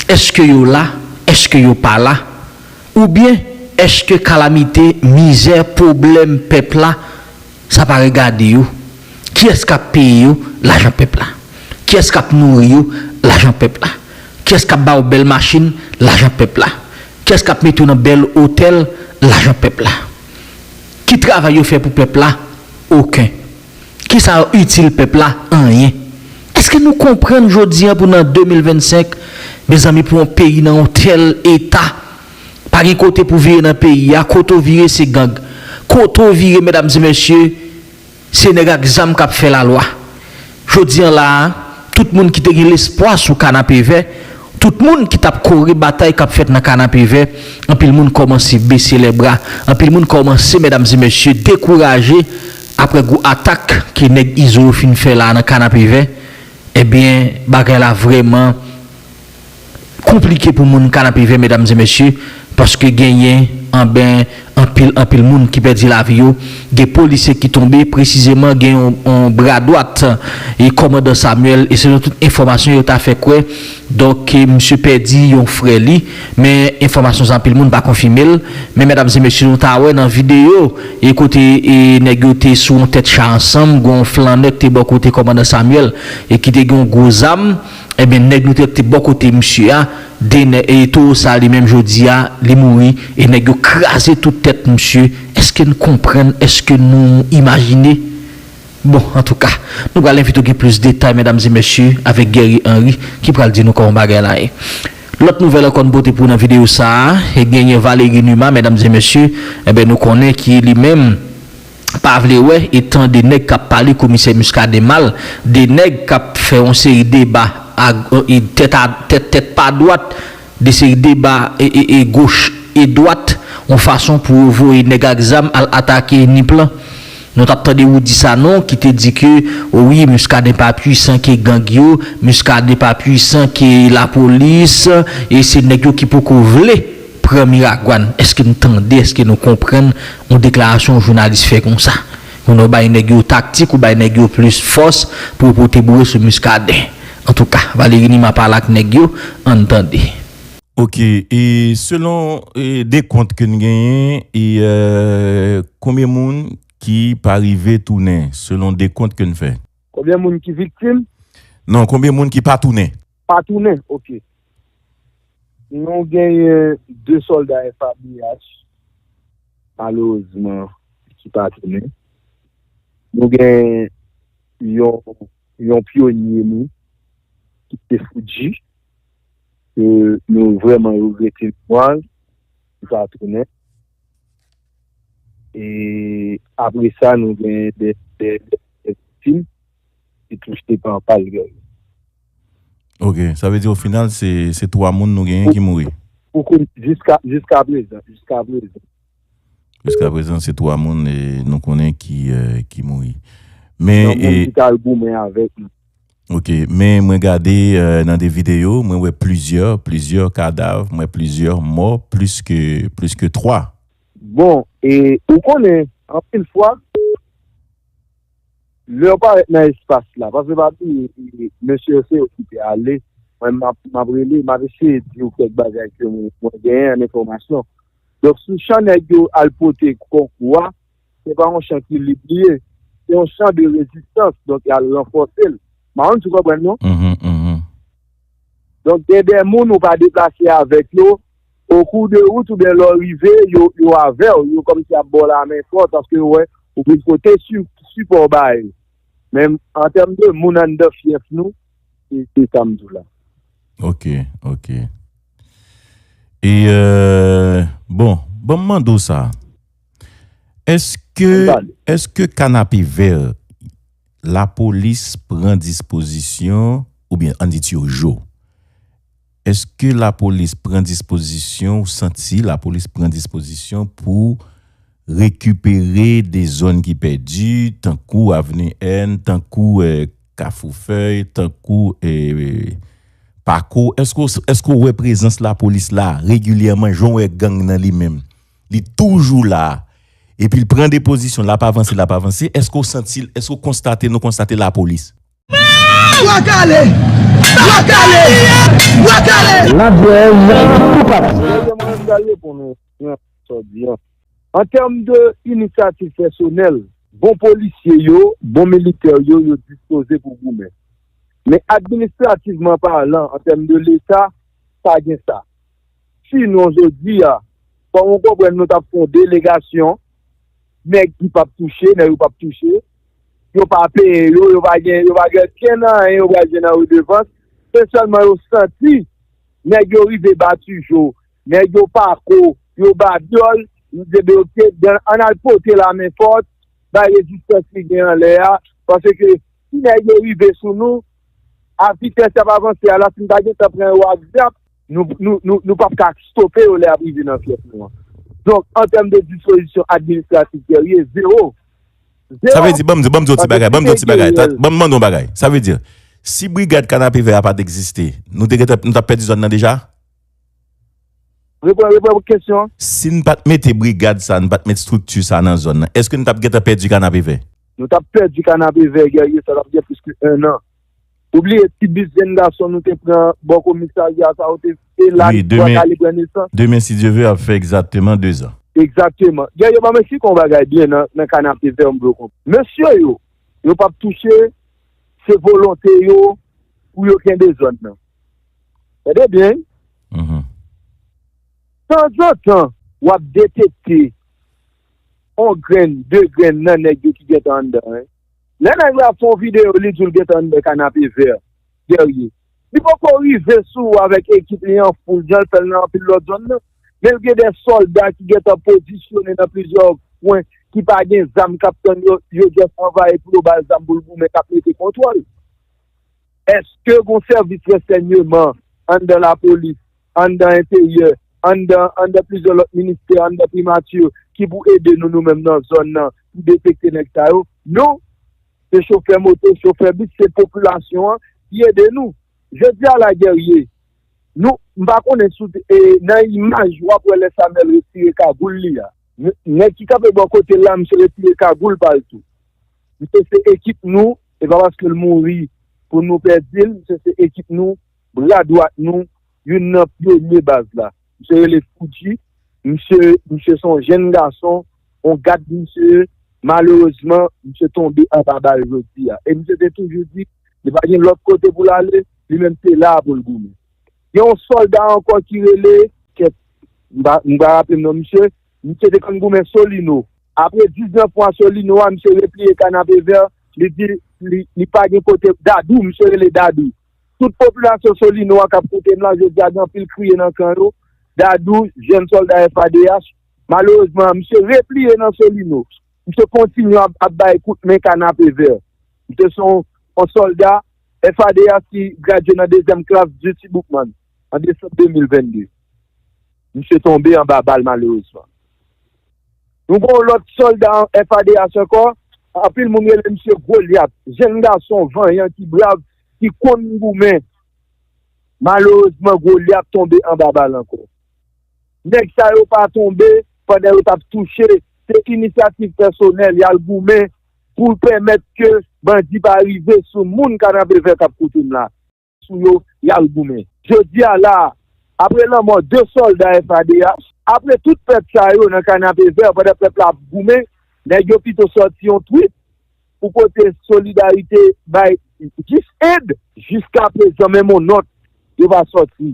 Èske yo la? Èske yo pa la? Oubyen, èske kalamite, mizè, pwoblèm pèp la, sa pa regade yo? Kiyès k ap peye yo? Lajan pèp la. Kiyès k ap nouri yo? Lajan pèp la. Kiyès k ap ba yo bèl machin? Lajan pèp la. Kiyès k ap mete yo nan bèl otèl? Lajan pèp la. Ki travay yo fè pou pèp la? Okenn. Kisa yo itil pèp la? Anyen. Èske nou konprann jodi a pou nan de mil vennsenk, mezanmi, pou yon peyi nan yon tèl eta, pa gen kote pou vire nan peyi a, kote w vire se gang. Kote w vire, medam e mesye, se nèg ak zam k ap fè lalwa. Jodi a la a, tout moun ki te gen lespwa sou Kanapevè, tout moun ki t ap kore batay k ap fèt nan Kanapevè, anpil moun kòmanse bese lè bra, anpil moun kòmanse, medam e mesye, dekouraje apre gwo atak ke nèg Izo yo fin fè la a nan Kanapevè. Ebyen, bagay la vrèman konplike pou moun Kanapevè, medam e mesye, paske genyen anben anpil, anpil moun ki pèdi lavi yo, gen polisye ki tonbe, presizeman gen yon, yon bra dwat e kòmandan Samuel, e selon tout enfòmasyon yo ta fè kwè, donk, e, misye pèdi yon frè li, men enfòmasyon sa anpil moun pa konfime l, men medam e mesye, nou ta wè nan videyo, e kote, e, nèg yo te sou yon tèt cha ansanm, gen yon flannè ki te bò kote kòmandan Samuel, e ki te gen yon gwo zam, Ebyen, nèg nou te, te bò kote misye a, de nè-, e towo sa li menm jodi a, li mouri, e nèg yo kraze tout tèt misye. Èske n konprann? Èske nou imajine? Bon, antouka, nou pral envite w gen plis detay, medam e mesye, avèk Guerrier Henry, ki pral di nou kòman bagay la ye. Lòt nouvèl ankò n pote pou w nan videyo sa a, e genyen Valery Numa, medam e mesye, ebyen, nou konnen ki li menm, pa vle wè e tande nèg k ap pale komisè Muscadin mal, de nèg k ap fè yon seri deba a, e, tèt a, tèt, tèt pa dwat, de seri deba e, e, e goch e dwat, yon fason pou yo voye nèg ak zam al atake Nip lan. Nou t ap tande Rudy Sanon ki te di ke, o wi, Muscadin pa pwisan ke gang yo, Muscadin pa pwisan ke lapolis, e se nèg yo ki poko vle pran Miragwàn. Èske n tande, èske nou konprann yon deklarasyon yon jounalis fè konsa? Kounye a w bay nèg yo taktik, ou bay nèg yo plis fòs pou yo pote boure sou Muscadin. Antouka, Valery Numa pale ak nèg yo, ann tande. Ok, e selon, e, dekont ke n genyen, e, e, konbyen moun ki pa rive tounen, selon dekont ke n fè? Konbyen moun ki viktim? Non, konbyen moun ki pa tounen? Pa tounen, ok. Nou genyen de sòlda F A B H, malerezman, ki pa tounen. Nou gen yon, yon pyonye nou ki te Fuji, ke nou vrèman regrete memwa l, ki pa tounen. E apre sa, nou gen de, de, de viktim ki touche pa, pa l. Ok, sa vle di o final, se, se twa moun nou genyen ki mouri. Pou, pou, jiska, jiska prezan, jiska prezan. Jiska prezan, se twa moun, e, nou konnen ki, e, ki mouri. Men, yon moun e, ki t al goumen avèk nou. Ok, men mwen gade, e, nan de videyo, mwen wè plizyè, plizyè kadav, mwen wè plizyè mò, plis ke, plis ke twa. Bon, e ou konnen, anpil fwa, lè yo parèt nan espas la, paske pa bliye, e, mesye yo se yo ki te ale, Mwen, m ap, m ap rele, m ap eseye di w kèk bagay ke mwen, mwen genyen an enfòmasyon. Donk, sou chan nèg yo al pote konkou a, se pa yon chan ki lib li ye. Se yon chan de rezistans, donk y al ranfòse l. M pa konn si w konprann non. Mhm, mhm. Donk, gen de moun ou pa deplase avèk yo, o kou de wout oubyen lè w rive, yo, yo avè w, yo kòmsi ap ba w lamen fò, paske yo wè ou vin pote si, sipò ba yo. Men an tèm de moun anndan fyèf nou, se, se sa m di w la. Ok, ok. E, euh, bon, bon, m mande w sa. Èske, èske Kanapevè, lapolis pran dispozisyon, oubyen ann di Tiyojo, èske lapolis pran dispozisyon, ou santi lapolis pran dispozisyon pou rekipere de zòn ki pèdi, tankou Avni N, tankou, eh, Kafou Fèy, tankou, eh, Pako? Èske w, èske w wè prezans lapolis la regilyèman, jan w wè gang nan li menm? Li toujou la. Epi l pran de pozisyon, l ap avanse, l ap avanse. Èske w santi l, èske w konstate, nou konstate lapolis? Bwa kale! Bwa kale! Bwa kale! Ladjèz pou pati. Mwen, mwen, mwen, mwen, mwen, mwen, mwen, mwen, An tèm de inisyativ pèsonèl, bon polisye yo, bon militè yo, yo dispoze pou goumen. Men administrativman palan, an tèm de Leta, pa gen sa. Sinon, jodi a, kòm ou konprann, nou t ap fè yon delegasyon, nèg ki p ap touche, nèg yo p ap touche, yo pa peye yo, yo pa gen, yo pa gen kenn anyen, yo pral jwenn nan redevans, se sèlman yo santi nèg yo rive Batijo, nèg yo Pako, yo Badyòl, nou di, "Ebyen, oke, dan, ann al pote lamen fòt, bay rezistans ki gen anlè a, paske si nèg yo rive sou nou, a vitès y ap avanse a la, si n pa gentan pran yo ak zam, nou, nou, nou, nou p ap ka stope yo lè y ap rive nan fyèf nou an." Donk, an tèm de dispozisyon administratif, Guerrier, zewo. Sa vle di, ban m di, ban m di yon ti bagay, ban m di yon ti bagay. Ta-, ban m mande yon bagay. Sa vle di, si brigad Kanapevè a pa t egziste, nou te gentan, nou t ap pèdi zòn nan deja? Reprann, reprann kesyon an. Si n pa t mete brigad sa, n pa t met estrikti sa nan zòn nan, èske n t ap gentan pèdi Kanapevè? Nou t ap pèdi Kanapevè, Guerrier, sa t ap gen plis ke en an. Ou bliye ti bis jenn gason nou te pran bò komisarya sa, ou te, te la, wi, demen, pran nesans. Demen, si Dye vle, ap fè egzakteman dezan. Egzakteman. Guerrier, ban m eksplike yon bagay byen nan, nan Kanapevè, m vle w konprann. Mesye yo, yo p ap touche, se volonte yo pou yo kenbe zòn nan. Tande byen, wi. Mhm. Tanzantan, w ap detekte yon grenn, de grenn nan nèg yo ki gentan anndan, wi. Lè nèg la fè yon videyo, li di w l gentan anndan Kanapevè, Guerrier. Li poko rive sou ou avèk ekip li an foul, jan l fè l nan anpil lòt zòn nan. Men l gen de sòlda ki gentan pozisyone nan plizyè kwen, ki pa gen zam, k ap tann yo, yo just anvayi pou yo ba l zam pou l goumen, k ap mete kontwòl. Èske gon sèvis ransèyman anndan lapolis, anndan enteryè, anndan, anndan plizyè lòt ministè, anndan primati, ki pou ede nou, nou menm nan zòn nan, pou detekte nèg sa yo? Non. Se chofè moto, chofè bis, se popilasyon an ki ede nou. Jodi a la, Guerrier, nou, m pa konnen si w te, e, nan imaj, w ap wè lè Samuel retire kagoul li a. N-, nèg ki kanpe bò kote l la, misye retire kagoul pa l tou. Misye se ekip nou, e pa paske l mouri pou nou pèdi l, misye se ekip nou, bra dwat nou, youn nan pyonye baz la. Misye rele Fuji, misye, misye se yon jenn gason, yon gad misye, malerezman, misye tonbe anba bal jodi a. E misye te toujou di, li pa gen lòt kote pou l ale, li menm se la a pou l goumen. Gen yon sòlda ankò ki rele, kèt, m pa, m pa raple m non misye, misye te konn goumen Solino. Apre diznèf mwa Solino a, misye repliye Kanapevè, li di li, li pa gen kote, Dadou, misye rele Dadou. Tout popilasyon Solino a k ap koute m la, jodi a gen anpil kriye nan kan yo. Dadou, jèn sòlda F A D H, malerezman, misye repliye nan Solino. Misye kontinye ap, ap bay kout men Kanapevè. Misye se yon, yon sòlda F A D H ki gradye nan dezyèm klas Duty Boukman an desanm de mil vennde. Misye tonbe anba bal malerezman. Nou gen yon lòt sòlda F A D H ankò, anpil moun rele misye Golyat, jenn gason vanyan ki brav, ki konn goumen. Malerezman, Golyat tonbe anba bal ankò. Nèg sa yo pa tonbe pandan yo t ap touche, se inisyativ pèsonèl, y al goumen pou pèmèt ke bandi pa rive sou moun Kanapevè k ap koute m la. sou yo, y al goumen. Jodi a la a, apre lanmò de sòlda F A D H, apre tout pèt sa yo nan Kanapevè, pandan pèp la ap goumen, nèg yo pito sòti yon tweet pou pote solidarite, bay jis èd. Jiskaprezan, menm yon nòt, yo pa sòti.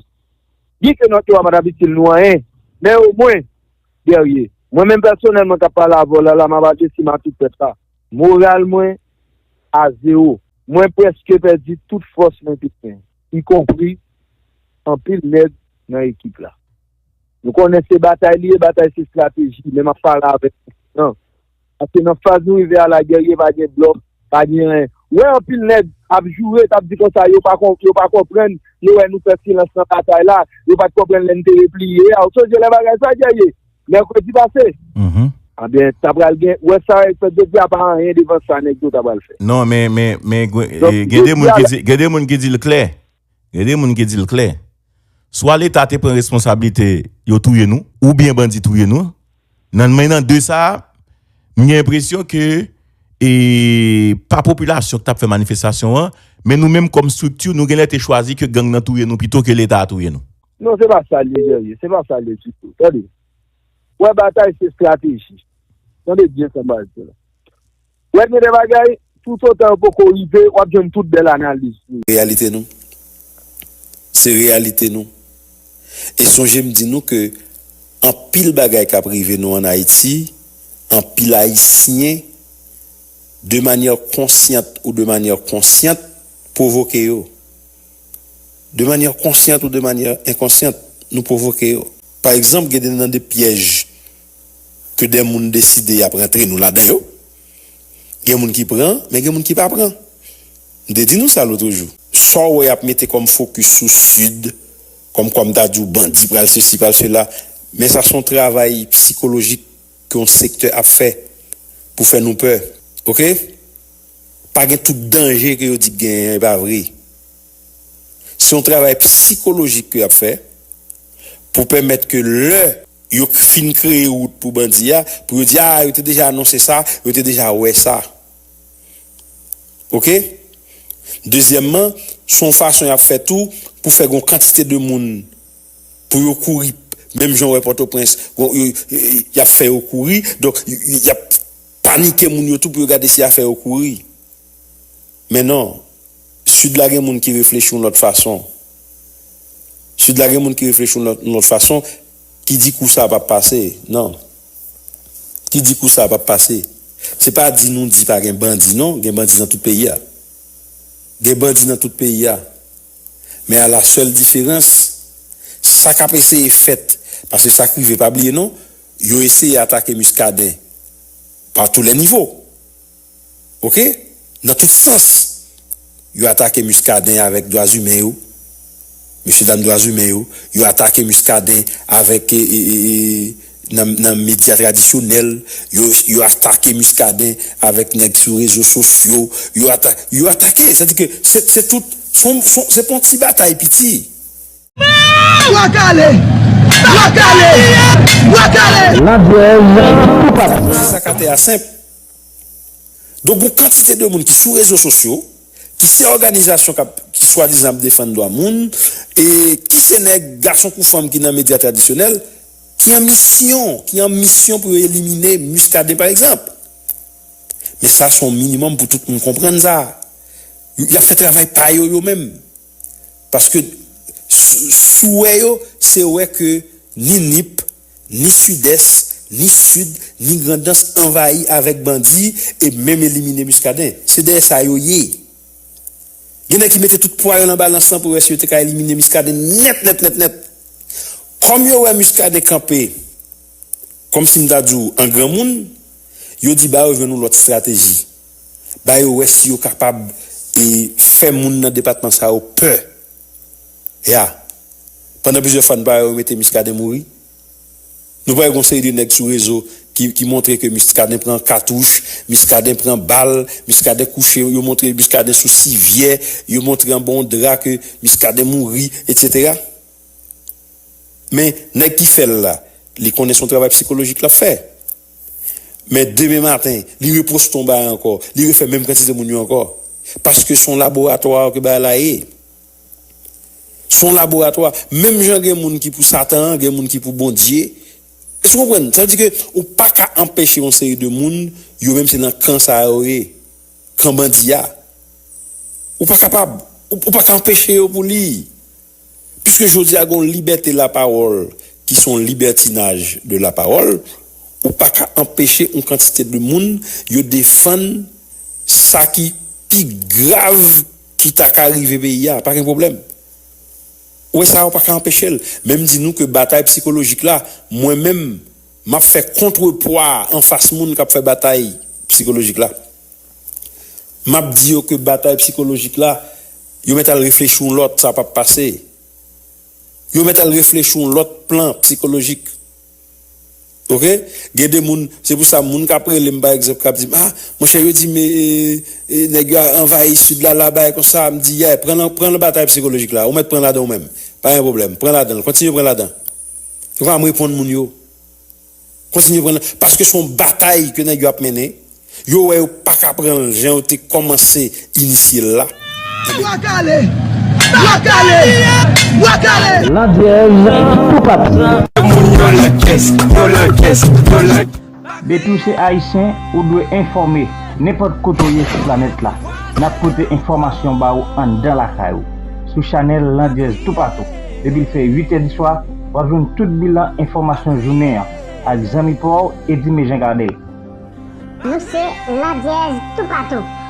Byen ke nòt yo a pa t ap itil nou anyen, men omwen, Guerrier, mwen menm pèsonèlman k ap pale avè w la, la, m ap adrese m a tout pèp la. Moral mwen a zewo. Mwen prèske pèdi tout fòs mwen te gen, ikonpri anpil nèg nan ekip la. Nou konnen se batay li ye, batay se estrateji, men m ap pale avèk nou. Paske nan faz nou rive a la, Guerrier, pa gen blòf, pa gen anyen. Ou wè anpil nèg ap joure, t ap di konsa yo pa kon-, yo pa konprann, yo wè nou fè silans nan batay la, yo pa t konprann lè n te repliye a. Ou sonje lè bagay sa, Guerrier? Mèkredi pase. Ebyen, ta pral gen, ou wè sa, fèt jodi a pa anyen devan sa nèg yo ta pral fè. Non, men, men, men, gen de moun ki di, gen de moun ki di l klè. Gen de moun ki di l klè. Swa Leta te pran responsablite, yo touye nou, oubyen bandi touye nou. Nan, men nan de sa a, m gen enpresyon ke, e, pa popilasyon ki t ap fè manifestasyon an, men nou menm kòm estrikti, nou genlè te chwazi ke gang nan touye nou pito ke Leta a touye nou. Non, se pa sa l ye, Guerrier. Se pa sa l ye ditou. Tande. Wè, batay se estrateji. Tande byen sa m pral di la. Wè, gen de bagay, toutotan yo poko rive, w ap jwenn tout bèl analiz li. Reyalite nou. Se reyalite nou. E sonje m di nou ke anpil bagay k ap rive nou ann Ayiti, anpil Ayisyen, de manyè konsyant ou de manyè konsyant, pwovoke yo. De manyè konsyant ou de manyè enkonsyant, nou pwovoke yo. Pa egzanp, gen de nan de pyèj ke de moun deside y ap rantre nou ladan yo. Gen moun ki pran, men gen moun ki pa pran. M te di nou sa lòt jou. Sa w wè y ap mete kòm fokis sou Sid, kòmkwa m ta di w bandi pral sesi, pral sela, men sa se yon travay sikolojik ke yon sektè ap fè pou fè nou pè. Oke? Pa gen tout danje ke yo di k genyen an, e pa vre. Se yon travay sikolojik ke y ap fè pou pèmèt ke lè yo fin kreye wout pou bandi a, pou yo di, a, yo te deja anonse sa, yo te deja wè sa. Oke? Dezyèmman, se yon fason y ap fè tou pou fè gon kantite de moun pou yo kouri, menm jan w wè Pòtoprens, gon, yo, y, y ap fè yo kouri, donk, y, y ap panike moun yo tou pou yo gade si y a fè yo kouri. Men non, Sid la gen moun ki reflechi yon lòt fason. Sid la gen moun ki reflechi yon lòt, yon lòt fason, ki di kou sa p ap pase. Non. Ki di kou sa p ap pase. Se pa di nou di pa gen bandi, non. Gen bandi nan tout peyi a. Gen bandi nan tout peyi a. Men a la sèl diferans, sa k ap eseye fèt, paske sa k rive, pa bliye non, yo eseye atake Muscadin pa tou lè nivo. Oke? Nan tout sans. Yo atake Muscadin avèk dwa imen yo. Mesye dam dwa imen yo. Yo atake Muscadin avèk, e, e, e, e, nan, nan medya tradisyonèl. Yo, yo atake Muscadin avèk nèg sou rezo sosyo. Yo ata-, yo atake. Sètadi ke se, se tout, se, se, se pa yon ti batay piti. Bwa kale! Bwa kale! Bwa kale! Ladjèz pou pati. Sa ka te a senp. Donk, gon kantite de moun ki sou rezo sosyo, ki se òganizasyon k ap, ki swadizan ap defann dwa moun, e ki se nèg, gason kou fanm ki nan medya tradisyonèl, ki an misyon, ki an misyon pou yo elimine Muscadin, pa egzanp. Men sa se yon minimòm pou tout moun konprann sa. Y ap fè travay pa yo, yo menm. Paske s-, si w wè yo, se wè ke ni Nip, ni Sidès, ni Sid, ni Grandans anvayi avèk bandi, e menm elimine Muscadin. Se dèyè sa yo ye. Gen nèg ki mete tout pwa yo nan balans lan pou wè si yo te ka elimine Muscadin nèt, nèt, nèt, nèt. Kòm yo wè Muscadin kanpe, kòmsi m ta di w, an granmoun, yo di ba yo jwenn yon lòt estrateji. Ba yo wè si yo kapab, e, fè moun nan depatman sa yo pè. Ya. Pandan plizyè fwa, nou pa wè yo mete Muscadin mouri. Nou pa wè gon seri de nèg sou rezo ki, ki montre ke Muscadin pran katouch, Muscadin pran bal, Muscadin kouche, yo montre Muscadin sou sivyè, yo montre anba yon dra ke Muscadin mouri, etsetera. Men, nèg ki fè l la, li konnen se yon travay sikolojik l ap fè. Men demen maten, li reposte yon bagay ankò, li refè menm kantite moun yo ankò. Paske se yon laboratwa ke bagay la ye. Se yon laboratwa. Menm jan gen moun ki pou Satan an, gen moun ki pou Bondye. Èske w konprann? Sa vle di ke ou pa ka anpeche yon seri de moun, yo menm se nan kan sa yo ye, kan bandi a. Ou pa kapab. Ou, ou pa ka anpeche yo pou li. Piske jodi a gen yon libète lapawòl ki se yon libètinaj de lapawòl, ou pa ka anpeche yon kantite de moun yo defann sa ki pi grav ki ta ka rive peyi a. Pa gen pwoblèm. Ou wè sa, ou pa ka anpeche l. Men m di nou ke batay psikolojik la, mwen menm, m ap fè kontrepwa anfas moun k ap fè batay psikolojik la. M ap di yo ke batay psikolojik la, yo mèt al reflechi yon lòt, sa p ap pase. Yo mèt al reflechi yon lòt plan psikolojik. Oke? Gen de moun, se pou sa moun k ap rele m, pa egzanp, k ap di m, "Ah, monchè, yo di m, e, e, nèg yo anvayi Sid la, la, bagay konsa." M di, "Yeah, pran nan, pran nan batay psikolojik la. Ou mèt pran ladan ou menm. Pa gen pwoblèm. Pran ladan l. Kontinye pran ladan." Se konsa m reponn moun yo. Kontinye pran nan. Paske se yon batay ke nèg yo ap mennen. Yo wè yo pa ka pran l jan yo te kòmanse inisye l la. Bwa kale! Bwa kale! Bwa kale! Landyèz toupatou. Moun nan lòt kès, nan lòt kès, nan lòt. Depi w se Ayisyen, ou dwe enfòme. Nenpòt kote w ye sou planèt la, n ap pote enfòmasyon ba ou anndan lakay ou. Sou chanèl Landyèz toupatou. Depi l fè uit è di swa, w ap jwenn tout bilan enfòmasyon jounen an ak zanmi pa w, Eddy Mejen Gardel. Nou se Landyèz toupatou.